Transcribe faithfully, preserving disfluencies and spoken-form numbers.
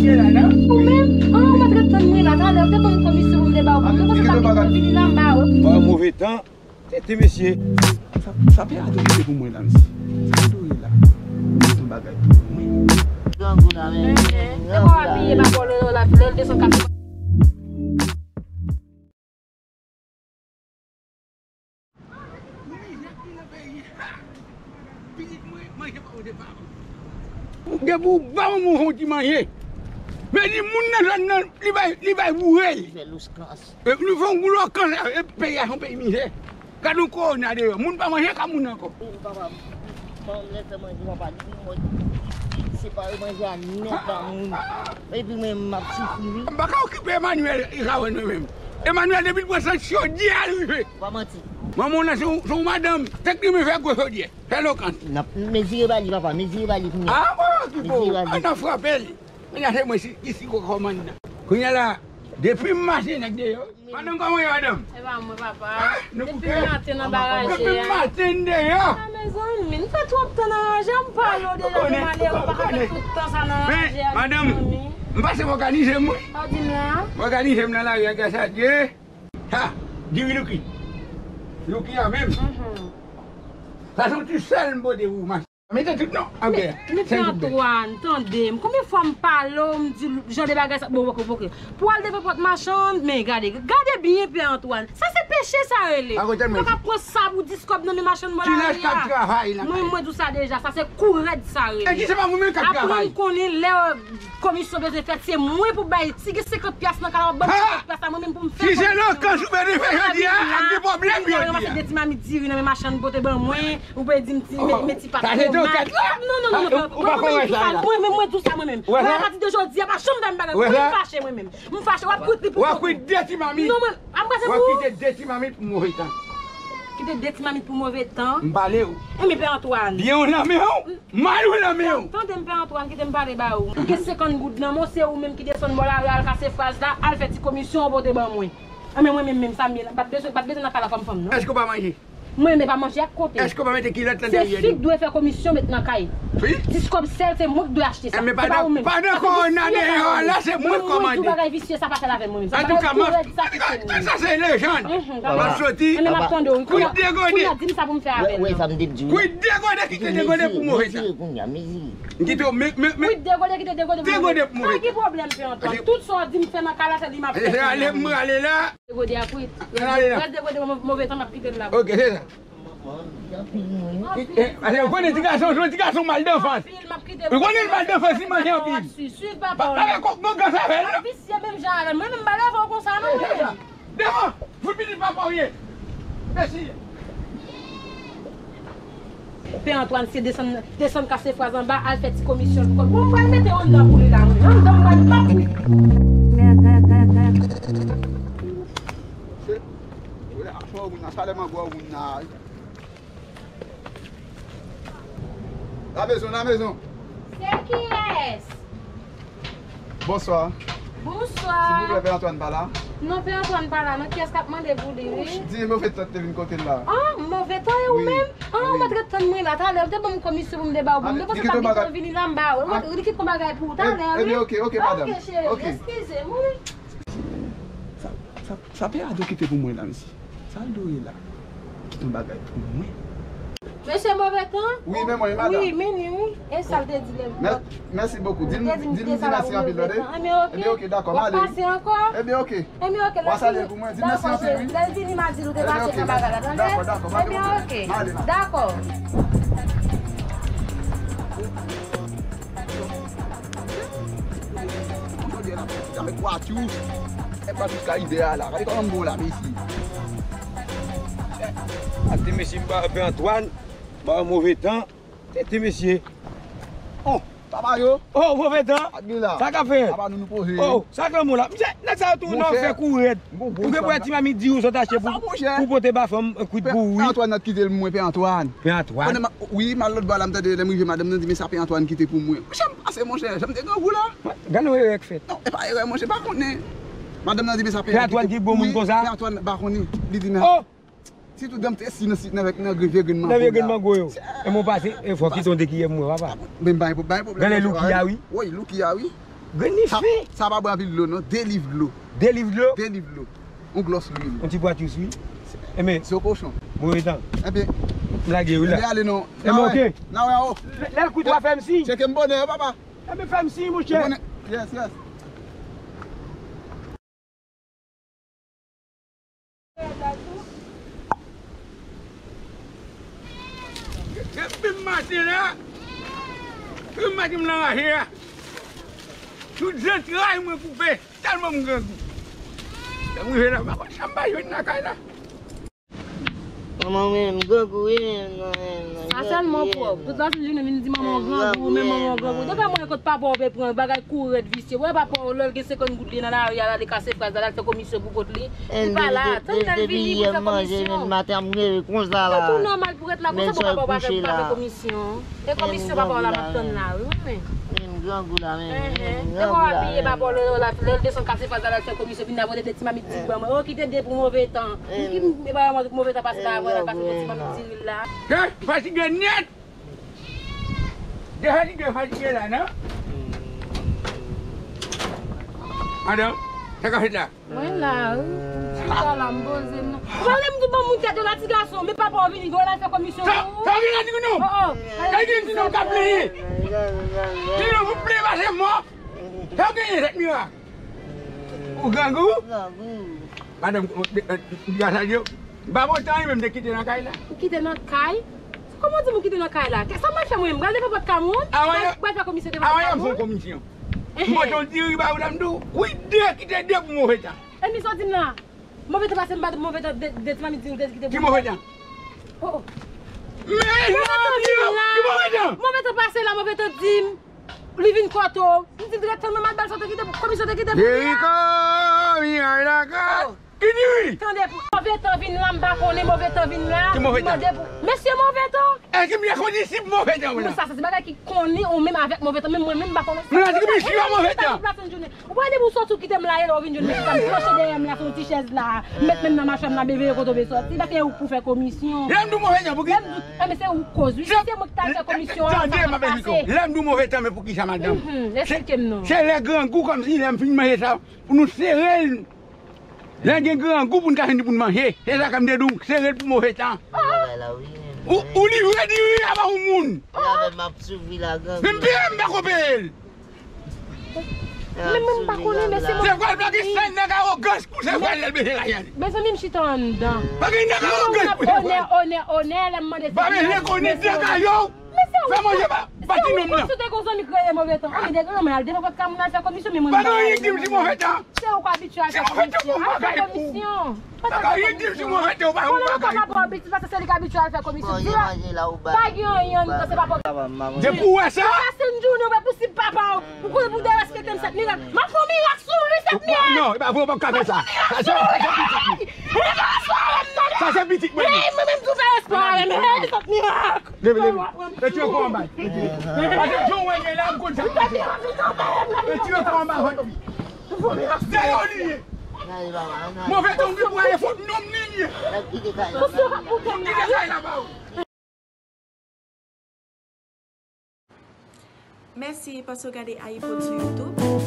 Ou menm? An, ou pa t ret tann mwen la, talè, ou te ban m komisyon pou m te ba ou. Mwen panse m pa t vini la, m ba ou. Move tan. Tete mesye. Sa, sa Peyado kite pou mwen la, mesye. Sa l dwe la. Yon bagay pou mwen. Grangou la, men. Se pa w apiye pa bò lè l desann kase. Depi w ba yon moun yon ti manje, men di moun nan zòn nan, li bay, li bay boure l. Li fè lous klas. E, nou fè yon gwo lokan la, e, peyi a se yon peyi mizè. Gade yon kowona deyò, moun pa manje ka moun ankò. Wi, papa, fanm lè fè manje, papa, li mòd separe manje a nèt ba moun. Epi mwen, m ap soufri, wi. M pa ka okipe Emmanuel, li ka wè mwen menm. Emmanuel, depi l pran sant chodyè a, l rive. Pa manti. Manman w nan se yon, se yon madanm, tank li men fè gwo chodyè, fè lokant. N ap mezire ba li, papa, mezire ba li kounye a. A, mwen okipe w. Mezire ba li. An nan frape l. Mwen se mwen si, isi ko kòmandan. Kounye a la, depi m mache nèg deyò. Madanm, kòman ye, madanm? E pa mwen, papa. Ah, nou depi bouke? Maten nan baraje a. Depi maten deyò. Ah, mezanmi, m fè twòp tan nan ranje a, m pale w deja de malere, ou pa ka fè tout tan sa nan ranje a, mezanmi. Men, madanm, m pase m òganize m, wi. Sa w di m la? M òganize m nan lari a, gras a Dye. Ha, diri Louki. Louki a menm. Mhm. Sa se yon ti sèl m pote pou ou, mach. Mete tout non, anpè. Men, men Pè Antwàn, tande m. Konbyen fwa m pale w, m di l jan de bagay sa, bon, ok, ok. Pou al devan pòt machann, men gade, gade byen Pè Antwàn. Sa se peche sa rele. Ou pa ka pran sa pou dis kòb nan men machann bò lari a. Mwen, mwen di w sa deja, sa se kou rèd sa rele. Aprann konnen lè komisyon bezwen fèt, se mwen pou bay. Si gen senkant pyas nan kay la, w ap ban m senkant pyas la, mwen menm pou m fè komisyon. Si se lokans ou bezwen fè jodi a, gen pwoblèm jodi a. Ou ranmase de ti mamit diri nan men machann pote ban mwen. Ou pe di m ti, met, met ti pat tomat. Non, non, non, non, non. Mwen, mwen, mwen di w sa, mwen menm. Mwen, apati de jodi a, pa janm fè m bagay. Mwen fache, mwen menm. M fache, w ap kwit li pou kont ou. W ap kwit de ti mamit. Non, mwen, ap pase pou ou. W ap kite de ti mamit pou move tan. Kite de ti mamit pou move tan. M pale w. Enben, Pè Antwàn. Byen w nan men w, mal w nan men w. Tande m, Pè Antwàn, kite m pale ba ou. Ou gen senkant goud nan men w, se ou menm ki desann bò lari a, al kase fraz la, al fè ti komisyon w pote ban mwen. Enben, mwen menm, menm sa m ye la, m pa t bezwen, pa t bezwen nan kay la kòm fanm, non. Èske w pa manje? Mwen, men pa manje ak kote. Èske w pa mete kilòt nan dèyè nou? Se fi k dwe fè komisyon met nan kay. Fi? Dis kòb sèl, se mwen k dwe achte sa. Se pa ou menm. Pandan kowona deyò a la, se mwen k kòmande. Mwen, mwen, tout bagay visye sa pa fè l avè mwen menm. Antouka, m ap, sa se lejann. M ap soti. Kwit degode. Kwit degode, kite degode pou move tan. M kite w, men, men, men. Kwit degode, kite degode pou move tan. Degode pou move tan. Pa gen pwoblèm, Pè Antwàn. Tout sa w di m fè nan kay la, se li m ap fè. Se ale m prale la. Degode a kwit. Rès degode mo-, move tan, m ap kite l la. Ok, se sa. Pase ou konnen ti gason, se yon ti gason mal danfans. Ou konnen l mal danfans, li manje anpil. Swiv, swiv papa w la. Pa gen kòk gangan sa fè l, non. Visye menm jan avè m. Mwen menm m pa leve w konsa, non, mwen menm. Devan, fout pitit papa w ye. Mèsi. Pè Antwàn, se desann, desann kase fraz anba, al fè ti komisyon l pou kòb. Bon, m pral mete w anndan pou li la, mwen. Anndan, m pral bat ou. Se, wè, aksyon moun nan, salè mangwè moun nan. La maison, la maison. Se kiyès? Bonswa. Bonswa. Silvouplè, Pè Antwàn pa la? Non, Pè Antwàn pa la, non. Kiyès k ap mande pou li, wi? Di move tan te vin kote l la. Ah, move tan e ou menm? Ah, ou pa t ret tann mwen la. Talè, ou te ban m komisyon pou m te ba ou. Mwen panse m pa t gen tan vini la, m ba ou. Li kite yon bagay pou ou talè, wi. Ebyen, ok, ok, madanm. Ok, cheri, eskize m, wi. Sa, sa, sa Pè Antwàn kite pou mwen la, mesye? Sa l dwe la? Kite yon bagay pou mwen. Mesye Move Tan? Wi, men mwen, madanm. Wi, men li, wi. E sa l te di lè m... Mè-, mèsi bokou. Di l, di l m di mèsi anpil, tande? Ebyen, ok, dakò, m ale. W ap pase ankò? Ebyen, ok. Ebyen, ok, w a salye l pou mwen, di l mèsi anpil, wi. Lè l vini, m a di l ou te pase nan bagay la, tande? Ebyen, ok, dakò. Dakò. Jame kwa tou. E pa jiska ide a la. Gade kòman m bon la, mesye. Ate mesye, m ba Pè Antwàn, ba Move Tan. Tete mesye. Oh, papa yo. Oh, Move Tan. Sa k ap fèt? Apa nou, nou poze. Oh, sa k lanmou la. Misye, nèg sa yo tou nan fè kou rèd. Ou gen pou wè ti mamit diri w sot achte pou, pou pote ba fanm, kwit pou ou, wi. Pè Antwàn nan kite l mwen, Pè Antwàn. Pè Antwàn? Pandan m ap, wi, m al lòt bò la, m tande lè m rive, madanm nan di, men sa Pè Antwàn kite pou mwen. Monchè, m pase, monchè, jan m te grangou la. Gade yon erè k fèt. Non, e pa erè, monchè, pa konnen. Madanm nan di, men sa Pè Antwàn kite pou mwen. Pè Antwàn di bon moun konsa? Pè Antwàn pa konnen. Li di nan... Oh! Sitou dan m te si nan, si nan, nan vye grenn mango yo. E mwen pase, e fò kite yon de kiyè pou mwen, papa. Men bay, bay pwoblèm. Gade Louki a, wi. Wi, Louki a, wi. Grenn li fen. Sa pa bwè anpil dlo non, de liv dlo. De liv dlo? De liv dlo. Yon glòs lwil. Yon ti bwat jis wi. Enben. Se yon kochon. Bon, etan. Enben. M lage wi la. Lè ale non. Enben, ok. N a wè an wo. Lè l kwit w a fè m siy. Tcheke m bonè, papa. Enben, fè m siy, monchè. Bonè. Yes, yes. Depi maten la, depi maten m nan raje a. Tout zantray mwen koupe, tèlman m grangou. Lè m rive la, m pa konn sa m pa jwenn lakay la. Manman mwen, m grangou wi, men, men, men, sa sèlman pwòp. Tout lajounen vin di manman w grangou, men manman w grangou. Depi mwen kot papa w pe pran bagay kou rèd visye. Wè papa w lè l gen senkant goud li nan lari a, l ale kase fraz la, l al fè komisyon pou kont li. Li pa la. Tann lè l vini pou l fè komisyon. Maten ap reve konsa la. Tou nòmal pou rete la konsa pou papa w pa fè, pa fè komisyon. E komisyon papa w la m ap tann la wi, wi, men. Men grangou la, men. Enhen. Depi w apiye papa w lè, lè, lè l desann kase fraz la, l al fè komisyon, vin la pote de ti mamit diri ban mwen. O, kite de pou move tan. M ki m pa move tan pase la, mwen al pase de ti mamit diri la. Ke fatige nèt. Defatige, fatige la, non? Madanm, sa k ap fèt la? Mwen la, wi. Chita la, m poze m nan. Ou pa vle m di ban moun tèt yo la, ti gason, men papa w vini, gwo la fè komisyon pou ou. Sa w gen la, di nou? Oh, oh. Sa w gen di nou k ap plenyen? Di nou, pou plenyen pase mò. Sa w genyen, tèt mirak? Ou grangou? Grangou. Madanm, m pa bon tan, menm te kite nan kay la. Ou kite nan kay? Kòman w di m ou kite nan kay la? Sa m ap fè mwen? M pral devan pòt kay moun? Pral fè komisyon devan pòt kay moun? Avan yè m fè yon komisyon. M pote yon diri ba ou la, m di w, kwi de, kite de pou move tan. E mi sa w di m la? Move tan pase m pa move tan de, de ti mamit diri ou te di kite pou move tan. Oh, oh. Men, ki move tan? Move tan pase la, move tan di m. Li vin kote w. M di l ret tann mwen, m al ba l sa w te kite pou, komisyon te kite pou li a. Jeriko, mi ay la ka. Ki diri? Tande, pou move tan vin la, m pa konnen move tan vin la. Ki move tan? Mande pou mesye move tan. Èske m ye kondisip move tan ou la? Sa se ti bagay ki konnen ou menm avèk move tan, menm mwen menm m pa konnen. Mwen la di misye move tan. Ou pa di pou soti ou kite m la, e lè ou vin jwenn m chita, m planche dèyè m la sou yon ti chèz la, m met men m nan machwè m nan, bebe yo kote w vle soti, paske ou k pou fè komisyon. Lè m di w move tan, pou ki? Lè m di w, e, men se ou k koz, wi. Si se mwen ki t al fè komisyon an, sa pa t pase. Lè m di w move tan, men pou ki sa, madanm? Mhm, eksplike m non. Se lè grangou, kòmsi lè m fin manje sa, pou nou sere l. Lè gen grangou pou n ka jwenn pou n manje. Se sa k m te di w, sere l pou move tan. Ou, ou livre diri a ba yon moun. Menm peye m pa ko peye l. Men mwen m pa konnen, men se mwen. Se vwal Pakistan nèg awogans pou se vwal lè l bese la yale. Mezanmi, m chita anndan. Pa gen nèg awogans pou se vwal. Onè, onè, onè, lè m mande se. Pa bezwen konnen nèg a yo. Fè manje pa, pa ti nonm nan. Si w te gon zanmi k rele move tan, ou gen de granmè al devan pòt kay moun al fè komisyon, men mwen m pa al. Pa gen anyen ki di m si move tan. Se ou k abitye al fè komisyon. Al fè komisyon. Pa gen anyen ki di m si move tan, ou pa yon bagay. Konnen ou pa ka ba w abitid, paske se li k abitye al fè komisyon. Di la, pa gen anyen anndan, se pa pwoblèm. Depi w wè sa. Ou pase yon jounen, ou wè pou sip papa w. Ou konnen pou derespekte m, sèt mirak. M ap fè yon mirak sou ou, wi, sèt mirak. Non, e pa vre, ou p ap ka fè sa. Sa se, sa se pitit mwen. Sa se pitit mwen. Hey, mwen menm tou fè espwa avè m. Hey, sèt mirak. Leve, leve. Retire kò anba. Retire. Pase jan w wè l ye la, m konn sa. Retire kò anba vant li. Se yo li ye. Move tan wi pou ale fòt nonm li ye. Kite kay la ba ou. Mèsi paske w gade iPod sou YouTube.